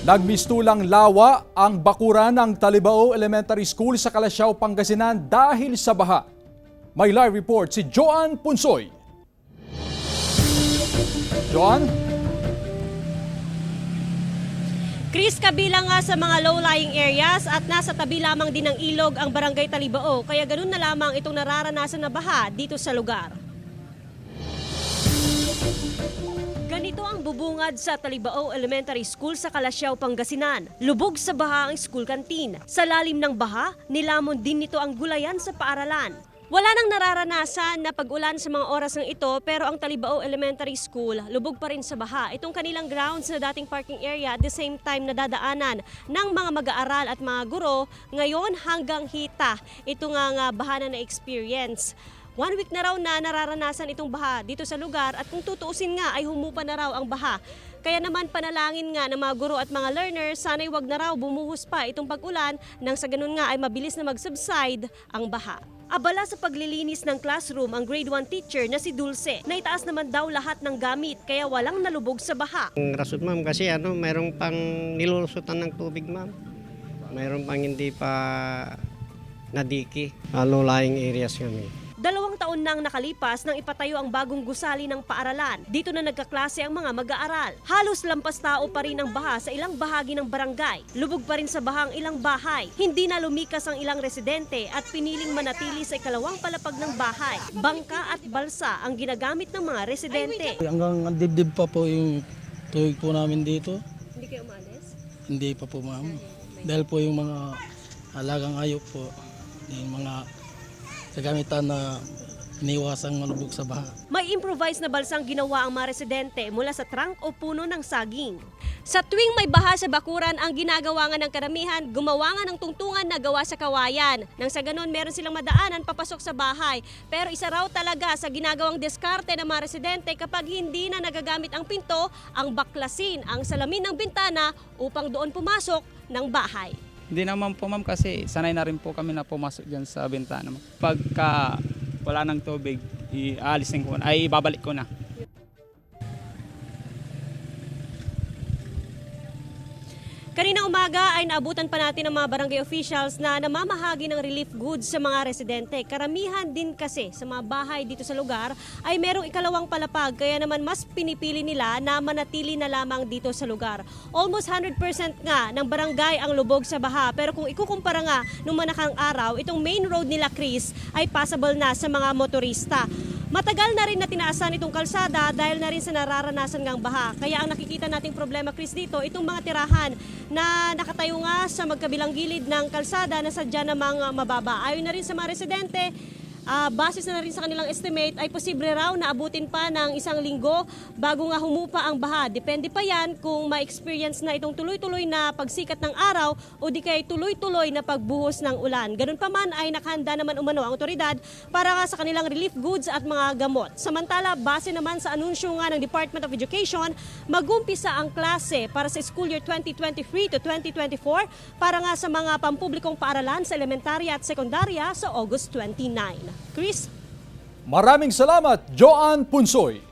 Nagmistulang lawa ang bakuran ng Talibao Elementary School sa Calasiao, Pangasinan dahil sa baha. May live report si Joanne Punsoy. Joanne? Chris, kabilang nga sa mga low-lying areas at nasa tabi lamang din ng ilog ang Barangay Talibao. Kaya ganun na lamang itong nararanasan na baha dito sa lugar. Ganito ang bubungad sa Talibao Elementary School sa Calasiao, Pangasinan. Lubog sa baha ang school canteen. Sa lalim ng baha, nilamon din nito ang gulayan sa paaralan. Wala nang nararanasan na pag-ulan sa mga oras ng ito, pero ang Talibao Elementary School, lubog pa rin sa baha. Itong kanilang grounds na dating parking area, at the same time nadadaanan ng mga mag-aaral at mga guro, ngayon hanggang hita. Ito nga nga baha na na-experience. One week na raw na nararanasan itong baha dito sa lugar at kung tutuusin nga ay humupa na raw ang baha. Kaya naman panalangin nga ng mga guro at mga learners, sana'y wag na raw bumuhos pa itong pag-ulan nang sa ganun nga ay mabilis na mag-subside ang baha. Abala sa paglilinis ng classroom ang grade 1 teacher na si Dulce. Naitaas naman daw lahat ng gamit kaya walang nalubog sa baha. Ang rason, ma'am, kasi ano, mayroong pang nilulusutan ng tubig, ma'am. Mayroong pang hindi pa nadiki. Low-lying areas kami. 2 taon nang nakalipas nang ipatayo ang bagong gusali ng paaralan. Dito na nagkaklase ang mga mag-aaral. Halos lampas tao pa rin ang baha sa ilang bahagi ng barangay. Lubog pa rin sa baha ang ilang bahay. Hindi na lumikas ang ilang residente at piniling manatili sa ikalawang palapag ng bahay. Bangka at balsa ang ginagamit ng mga residente. Hanggang ang dibdib pa po yung tubig po namin dito. Hindi kayo umalis? Hindi pa po, ma'am. Dahil po yung mga alagang hayop po, yung mga kagamitan na iniwasang malubog sa baha. May improvised na balsang ginawa ang mga residente mula sa trunk o puno ng saging. Sa tuwing may baha sa bakuran, ang ginagawa nga ng karamihan, gumawa nga ng tungtungan na gawa sa kawayan. Nang sa ganun, meron silang madaanan papasok sa bahay. Pero isa raw talaga sa ginagawang diskarte ng mga residente kapag hindi na nagagamit ang pinto, ang baklasin ang salamin ng bintana upang doon pumasok ng bahay. Hindi naman po, ma'am, kasi sanay na rin po kami na pumasok dyan sa bintana, ma'am. Pagka wala ng tubig, iaalisin ko na, ay ibabalik ko na. Kanina umaga ay naabutan pa natin ang mga barangay officials na namamahagi ng relief goods sa mga residente. Karamihan din kasi sa mga bahay dito sa lugar ay merong ikalawang palapag, kaya naman mas pinipili nila na manatili na lamang dito sa lugar. Almost 100% nga ng barangay ang lubog sa baha, pero kung ikukumpara nga nung manakang araw, itong main road nila, Chris, ay passable na sa mga motorista. Matagal na rin na tinaasan itong kalsada dahil na rin sa nararanasan ngang baha. Kaya ang nakikita nating problema, Chris, dito, itong mga tirahan na nakatayo nga sa magkabilang gilid ng kalsada na sadya namang mababa. Ayon na rin sa mga residente, base na rin sa kanilang estimate ay posible raw na abutin pa ng isang linggo bago nga humupa ang baha. Depende pa yan kung ma-experience na itong tuloy-tuloy na pagsikat ng araw o di kaya tuloy-tuloy na pagbuhos ng ulan. Ganun pa man ay nakahanda naman umano ang otoridad para nga sa kanilang relief goods at mga gamot. Samantala, base naman sa anunsyo nga ng Department of Education, magumpisa ang klase para sa school year 2023 to 2024 para nga sa mga pampublikong paaralan sa elementarya at sekundarya sa August 29. Chris? Maraming salamat, Joanne Punsoy.